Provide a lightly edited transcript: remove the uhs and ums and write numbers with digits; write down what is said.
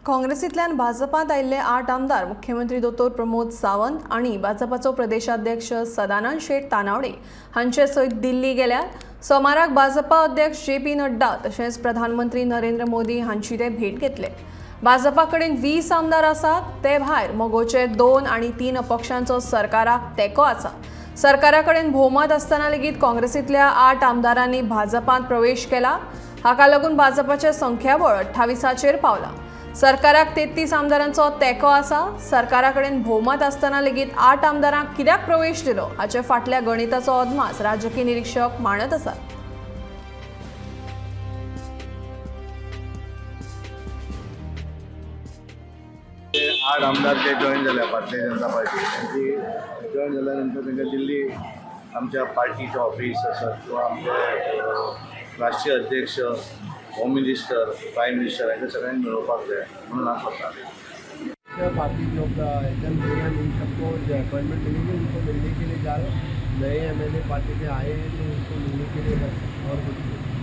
काँग्रेसींतल्यान भाजपांत आयिल्ले 8 आमदार मुख्यमंत्री दोतोर प्रमोद सावंत आनी भाजपाचो प्रदेशाध्यक्ष सदानंद शेट तानावडे हांचे सयत दिल्ली गेल्यात. सोमाराक भाजपा अध्यक्ष जे पी नड्डा तशेंच प्रधानमंत्री नरेंद्र मोदी हांची ते भेट घेतले. भाजपा कडेन 20 आमदार आसात. ते भायर मगोचे 2 आनी 3 अपक्षांचो सरकाराक तेंको आसा. सरकारा कडेन भोवमत आसतना लेगीत काँग्रेसींतल्या 8 आमदारांनी भाजपांत प्रवेश केला. हाका लागून भाजपाचें संख्याबळ 28चेर पावलां. सरकाराक 33 आमदारांचो तेंको आसा. सरकारा कडेन भोवमत आसतना लेगीत 8 आमदारांक कित्याक प्रवेश दिलो हाचे फाटल्या गणिताचो अदमास राजकीय निरिक्षक मांडत आसात. ते 8 आमदार जे जॉईन जाल्या भारतीय जनता पार्टी, त्यांची जॉईन जाल्यानंतर तांकां दिल्ली आमच्या पार्टीचे ऑफिस आसत किंवा आमचे राष्ट्रीय अध्यक्ष, होम मिनिस्टर, प्रायम मिनिस्टर हांकां सगळ्यांक मेळोवपाक जाय म्हणून हांव सोदतालें. बाकी जो एच एम भैया, इन सबको जो अपॉइंटमेंट मिलेगी, उनको मिलने के लिए जा रहे हैं. नए एमएलए पार्टी में आए हैं तो उनको मिलने के लिए, बस और कुछ नहीं.